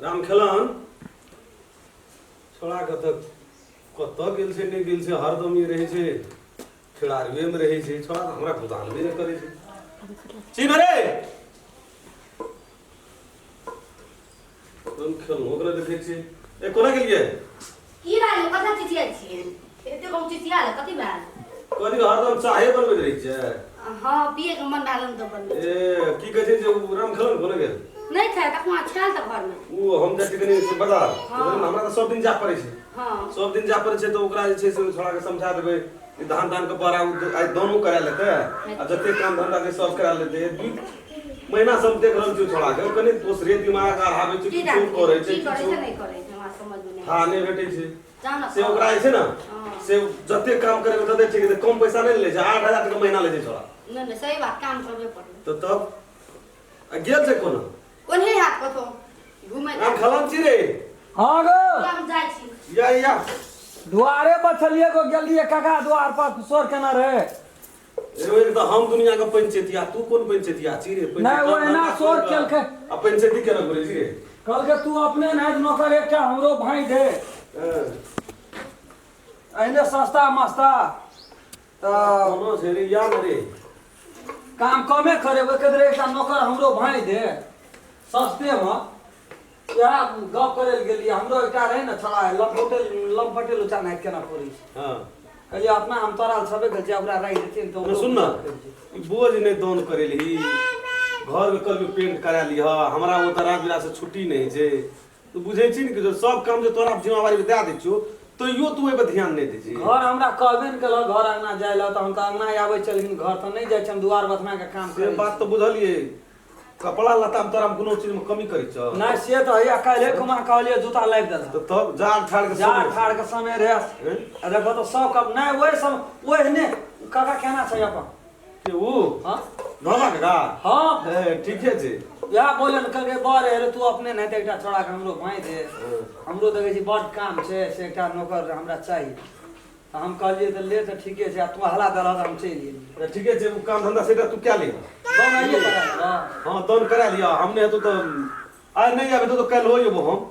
रामखेलन छोड़ा के तऽ कतऽ गेल छै नहि गेल छै हरदम ई रहै छै खेलाड़िएमे रहै छै छोड़ा तऽ हमरा गुदानबे नहि करै छै चिन्ह रे तुम खेलनो ओकरा देखै छियै ए कोना गेलियै की भेल यौ कथा चिचियाइ छियै एते कहूँ चिचिया कथी भेल कहली हरदम चाहे बनबैत रहै छियै हँ पिए के मन भेल तऽ बनबै ए की कहै छै जे ओ रामखेलन कोना गेल नहि छै तखन छल तऽ घरमे ओ हम जाइ छी कनि से बाजार हमरा तऽ सब दिन जाय पड़ै छै हँ सब दिन जाय पड़ै छै तऽ ओकरा जे छै से छोड़ा के समझा देबै जे धान तान के बड़ा आइ दोनो करा लेतै आ जते काम धंधा छै सब करा लेतै दू महीना सब देख रहल छियै छोड़ा के कनि दोसरे दिमाग अढ़ाबै छै की किछो करै छै की करै किछो छै नहि करै छै हमरा समझमे नहि हँ नहि भेटै छै जाउ ने से ओकरा जे छै ने हँ। से जते काम करेबै तते ठीक छै कम पैसा नहि लै छै 8,000 टका महीना लै छै छोड़ा नहि नहि सही बात काम करबे पड़लै तऽ तब आ गेल छै कोनो ओन्हे हाथ कतौ घुमै राम खलम छी रे हाँ गो हम जाइ छी या या दुआरे पर छलिए गो गेलिए काका दुआर पर शोर केना रहे एगो एक तऽ हम दुनिया के पंचेतिया तू कोन पंचेतिया छी रे नहि, ओ एना शोर केलकै। आ पंचेती केना घुरै छी रे कहलकै तू अपने नहि नौकर एकटा हमरो भाई दे हँ। एहने सस्ता मस्ता तऽ कोनो छै रे या ने रे काम कमे करे ओहिके दुआरे एकटा नौकर हमरो भाई दे सस्तेमे इएह गप करै लए गेलियै हमरो एकटा रहै ने छड़ा लम्पटे लम्पटे लुचा नाइट केना पड़ै छै हँ कहलियै अपना हम तोरा छबे करै छियै ओकरा राखि देथिन तऽ ने सुन ने ई बोझ नहि दान करेलही घरमे कल पेंट करा लिह हमरा ओ तोरा बिरा से छुट्टी नहि छै तू बुझै छी ने कि जो सब काम जे तोरा जिम्मेवारी दए दै छियौ तैयो तू ओहिपर ध्यान नहि दै छी घर हमरा कहबे ने केलक घर अङ्गना जाइ लए तऽ हम तऽ अङ्गना आबै छलखिन घर तऽ नहि जाइ छी हम दुआर बथनाके काम से करै बात तऽ बुझलियै कपड़ा लत्ता मे तोरा कोनो चीज मे कमी करै छौ नहि से तऽ हैया काल्हि कुमा कहलियै जूता लाबि देलक तऽ तब जाड़ ठाड़ के जाड़ समय ठाड़ के समय रहे हैं? आ देखो तऽ सब कप नहि ओहि सब ओहने काका केना छै अपन के ऊ हाँ धोला काका हाँ हे ठीके छै इएह बोले ने कहलकै बड़ हे रे तू अपने नहि तऽ एकटा छोड़ा के हमरो भाँइ दे हमरो देखै छी बड काम छै से एकटा नौकर हमरा चाही तऽ हम कहलियै तऽ ले तऽ ठीके छै आ तू हला देलह तऽ हम चलि गेलियै तऽ ठीके छै ओ काम धंधा सेटा तू कए लिह दौन आइए करा लेबह हँ दौन करा लिअ हम नहि हेतौ तऽ आइ नहि आबे तऽ काल्हि हो जेबो हम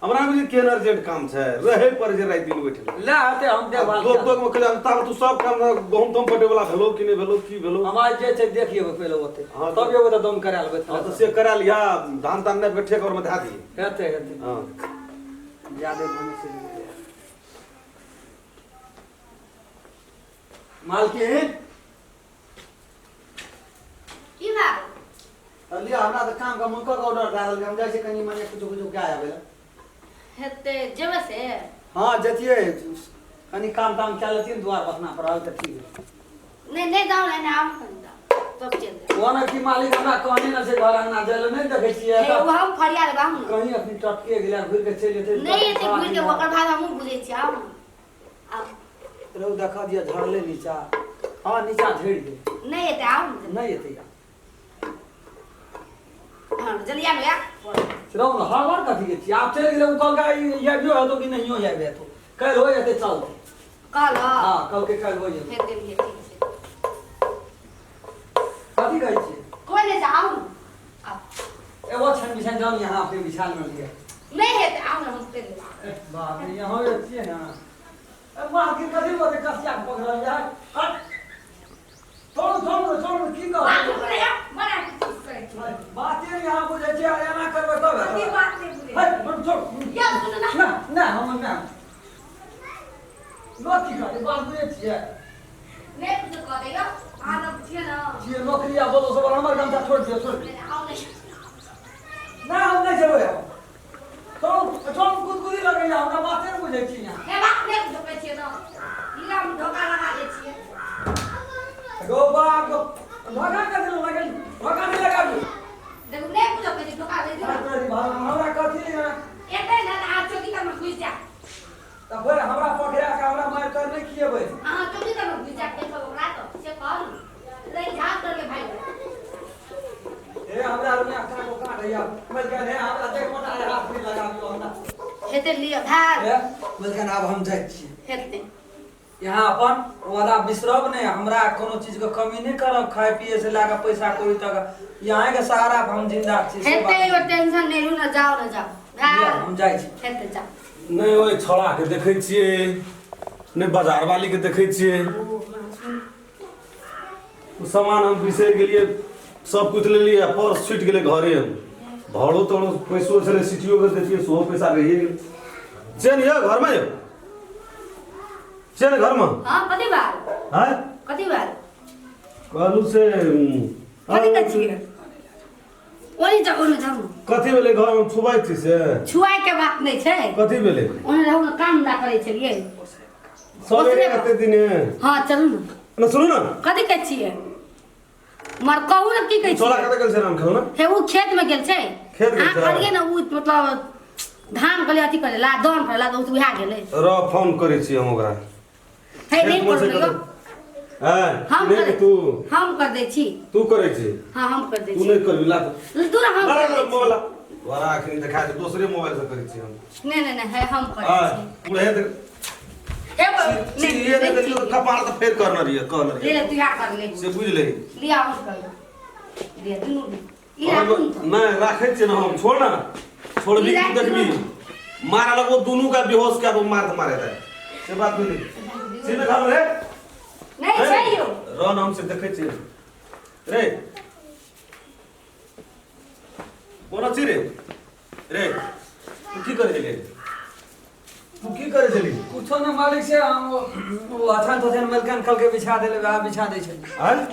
हमरा बुझी केहन अर्जेंट काम छै रहै पड़ै छै राति दिन बैठल ले हेतै हम देखभाल दोग कए दोग मे कहलियै ताबे तू सब काम गहुम तहुम पटे वाला भेलो कि नहि भेलो की भेलो हम आइ जे छै देख लेबै पहिले ओतै हाँ, तब एबै तऽ दौन करा लेबै हँ तऽ से करा लिअ धान तान नापि कऽ ठेक मे धए दियै हेतै हेतै हँ ज्यादे भने से मालकिन की भेल लिअ हमरा तऽ काम के मन कऽ ऑर्डर दए देलकै हम जाइ छी कनि मनि कुछो कुछो कए आबै लए हेतै जेबै से हँ जतियै कनि काम ताम कए लेतियै ने दुआर बसना पर रहल तऽ ठीक है नहि नहि जाउ ने आउ कनि जाउ तब चलि जाउ ओना की मालिक हमरा कहने ने छै घर अंगना जाइ लए नहि देखै छियै हे, ओ हम फरिया लेबै आउ ने कहीं अखनी टटके गेलै घुरि के चलि जेतै नहि एतै घुरि के ओकर भाग हमहूँ बुझै छियै आउ ने आउ रौ देखा दिअ झड़लै नीचा हँ नीचा झड़ि गेल नहि एतै आउ ने नहि एतै आब। हँ जल्दी आउ ने आउ रौ ने हड़बड़ कथी के छियै आब चलि गेलै ओ कहलकै ई आबियो हेतौ कि नहियो आबि हेतौ काल्हि हो जेतै चलतै कहल हँ कहलकै काल्हि हो जेतै फेर देलियै ठीक छै कथी कहै छियै कोइ नहि छै आउ ने आउ एगो छन बिछान जाउ यहाँ अपने बिछाल में लिअ नहि हेतै आउ ने हम फेर लेबै बाप रे यहाँ जे छियै ने ए मालकिन कथी बोलतै कसिया के पकड़ल जाय हट छोड़ू छोड़ू छोड़ू की बात कहू नहि बड़ा चीज करै छी बाते नहि अहाँ बुझै छियै आ एना करबै तब कथी हेतै। बात नहि बुझै हट छोड़ू छोड़ू यौ सुनू ने ना ना हम ना लोक की कहतै बात बुझै छियै नहि कुछो कहतै यौ अहाँ सब छियै ने छियै नौकरी आ बोलो सब हमर गमछा छोड़ दियौ छोड़ दियौ आउ नहि ना हम नहि जेबै हम छोड़ू छोड़ू गुदगुदी लगैया हमरा बाते नहि बुझै छी अहाँ हे बात नहि कुछो कहै छियै ने ई हम धोखा लगा दै छियै गो बाप गो लगा के दिल लगल लगा नहीं लगाबी देखू नहि कुछो कहै छियै धोखा दै दियौ हमरा कथी लेना एतै ने तऽ अहाँ चौकी तरमे घुसि जायब तऽ फेर हमरा पकड़ा के हमरा मारि तर नहि खिएबै अहाँ चौकी तरमे घुसि जायब देखब ओकरा तऽ से कहल रहि झाँस करके भागि हे हमरा रुपया का को काट हैया मलकन हे हमरा देख मोटा हाथ नहीं लगाबियो हमरा हेतै लिअ भाग हे मलकन आब हम जाइ छी हेतै यहाँ अपन वादा बिसरब नहि, हमरा कोनो चीज के कमी नहि करब, खाय पिए से लए कऽ पैसा कौड़ी तक यहाँ के सहारा पर हम जिंदा छी। से हेतै बात। यो टेंशन नहि लू ने, जाओ ने जाओ। लिअ, हम जाइ छी। हेतै, जाओ। नहि ओहि छौड़ाके देखै छियै, नहि बाजार वालीके देखै छियै। ओ सामान हम बिसरि गेलियै, सब कुछ लेलियै आ पर्स छुटि गेलै घरे। भाड़ो तोड़ो पैसो छलै, सिटियो के दैतियै सेहो पैसा रहिए गेलै। चेन यऽ घरमे? यौ चेन घरमे? हाँ, कथी बात? आँय? कथी बात? कहलू से कथी कहै छियै? ओनी जाउ, ओने जाउ ने। कथी भेलै घरमे छुबै छी से? छुआए के बात नहि छै। कथी भेलै? ओने रहू ने, काम धंधा करै छलियै। सवेरे कते दिने। हाँ, चलू ने। ने सुनू ने। कथी कहै छियै? मर कहू ने की कहै छोला छियै? कतऽ गेल छै राम खेलना? हे, ओ खेत में गेल छै। खेत गेल अहाँ छै? कहलियै ने, ओ मतलब धान कहलियै अथी करै ला, दान करै ला, तऽ ओ उएह गेलै। र फोन करै छी हम ओकरा। हे, नहि खेतमे से करू यौ। कतऽ? हैं? हम नहि कर तू हम कर दै छी। तू करै छी? हाँ, हम कर दै तू छी। नहि करबी ला। तू हम ला कर दै छी। मोबाइल तोरा अखनी देखा दे, दोसरे मोबाइल से करै छी हम। नहि नहि नहि, हे, हम कर दै हाँ छी। पूरे हे, नहि, चिड़िए नहि नहि देलियौ तऽ कपार तऽ फेर करने रहियै, कहने ले रहियै। ले, तू इएह कर ले। से बुझि ले। लिया, हम कर लिया, दुनू ई राखू ने तऽ। नहि राखै छियै ने हम, छोड़ ने, छोड़बी ई तू राखि देखबी दियौ। मारा लगबो दुनू का बेहोश कए दो, मार मारे दे से बात बुझली। सीधे घर रे। नहि छै यौ। रह न, हम से देखै छियै रे, कोना छी रे? रे तू की करै छली? तू की करै छली? कुछो ने मालिक, से हम ओ अछन तछन मलकान कल के बिछा देले, वएह बिछा दै छली। आँय,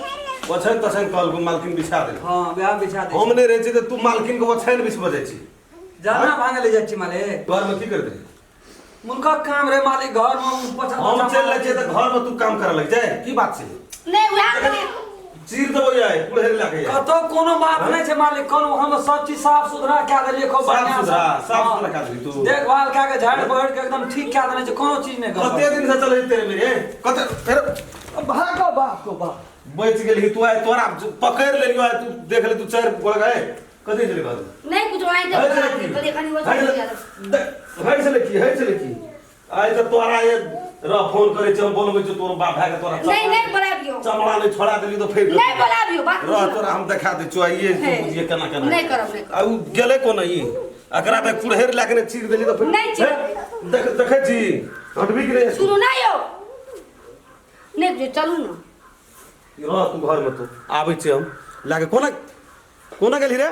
ओछैन तछैन कहलको मालकिन बिछा देले? हाँ, वएह बिछा दै। हम नहि रहै छी तऽ तू मालकिन के ओछैन बिछबऽ जाइ छी? जाना भांगे ले जाइ छी मालिक। घरमे की करतै? मुनका काम रे मालिक, घर में पोछा हम चलि जाइ छियै तऽ घरमे तू काम करऽ लागि जाइ, की बात छै? नहि, उएह कहलियै। चीर देबो यार कुड़हरि लए के यार। कतौ कोनो बात नहि छै मालिक, कोनो हम सब चीज साफ सुथरा कए देलियै, खूब साफ बढ़िआँ से। सुथरा, साफ हाँ। सुथरा कए देली तू? देखभाल कए के, झाड़ि बहारि के एकदम ठीक कए देने छै, कोनो चीज नहि कते गड़बड़। दिन से चलै तेरे मेरे कते फेर भागो बाप को बाप। बचि गेलही तू आइ, तोरा पकड़ि लेलियो आइ। तू देख ले, तू चारि गोड़ गए कथी छलै घर? नहि कुछो, आइ हइ छलै की? कहलियै कनि हइ ओछाइन छलै, हइ छलै की? हइ छलै की? आइ तऽ तोरा ये र फोन करै छी हम, बोलबै छी तोर बाप भाय के तोरा। नहि नहि बोलाबियौ। चमड़ा नहि छोड़ा देली तऽ फेर नहि बोलाबियौ बात। रह, तोरा हम देखा दै छियौ आइए, तू हे। बुझिए केना केना। नहि करब, नहि करब। आ उ गेलै कोना ई? एकरा तऽ कुड़हरि लए के ने चीर देली तऽ फेर नहि चीरब। हे, देख, देखै छी हटबी कि नहि? सुनू ना यौ, नहि कुछो, चलू ने। रह तू घरमे, तू आबै छी हम लए के। कोना कोना गेलही रे?